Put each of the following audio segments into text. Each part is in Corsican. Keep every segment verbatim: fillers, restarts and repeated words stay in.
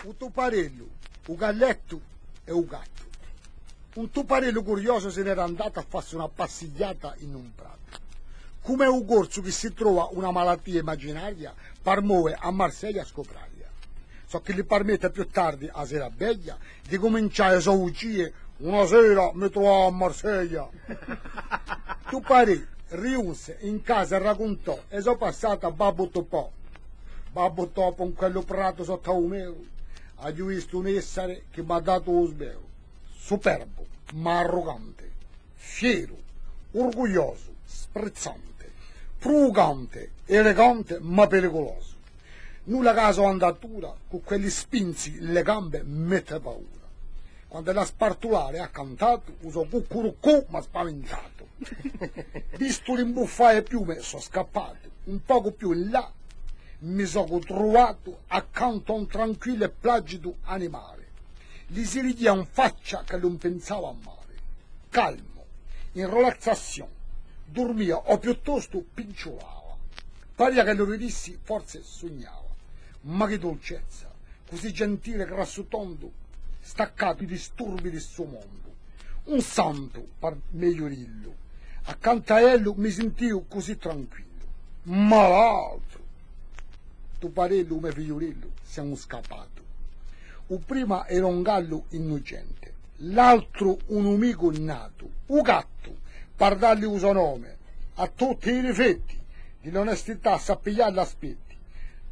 U tuparellu, u gallettu è u gattu. Un tuparellu curiosu si n'era andatu à fassi una passighjata in un pratu. Cum'è u corsu chì si trova una malatia imaginaria, par move à Marseglia scopraria. Ciò chì li parmette più tardi, a sera veglia, di cumincià e so bugie: una sera mi truvava à Marseglia. Tuparè riunse in casa è racuntò e so passate à Babbu Tupò. Babbu Tupò, in quellu pratu sottu à u meru, aghju vistu un essere chì m'hà datu u sberu. Superbu, ma arrugante, fieru, urgugliosu, sprezzante, pruvucante, elegante, ma periculosu. Nulla chè a so andatura, cù quelli spinzi in le gambe mette paura. Quand'ellu hà spartu l'ali è hà cantatu, u so cuccuruccù m'hà spaventatu. Vistu l'imbuffà e piume, sò scappatu. Un pocu più in là, mi sò truvatu accantu à un tranquillu è placidu animale. Li si vidia in faccia ch'ellu ùn pensava à male. Calmu, in rilassazione, durmia o piuttostu pinciulava. Paria ch'ellu ridissi, forse sugnava. Ma chì dulcezza, cusì gentile, grassu, tondu, staccatu di disturbi di stu mondu. Un santu, par megliu dillu. Accantu à ellu mi sintiu cusì tranquillu. Ma l'altru, tuparellu, u me figliulellu, simu scappatu. U prima era un gallu innucente, l'altru un nimicu natu. U gattu, par dalli u so nome, à tutti i difetti, di l'onestità s'hà pigliatu l'aspetti.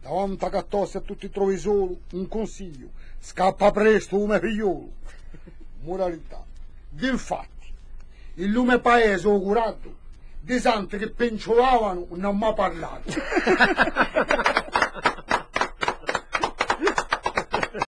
Davanti à cattò, s'è tù ti trovi solu, un cunsigliu: scappa prestu, u me figliolu. Muralità. D'infatti, in lu me paese, u curatu, di santi chì pinciulavanu ùn hà mai parlatu.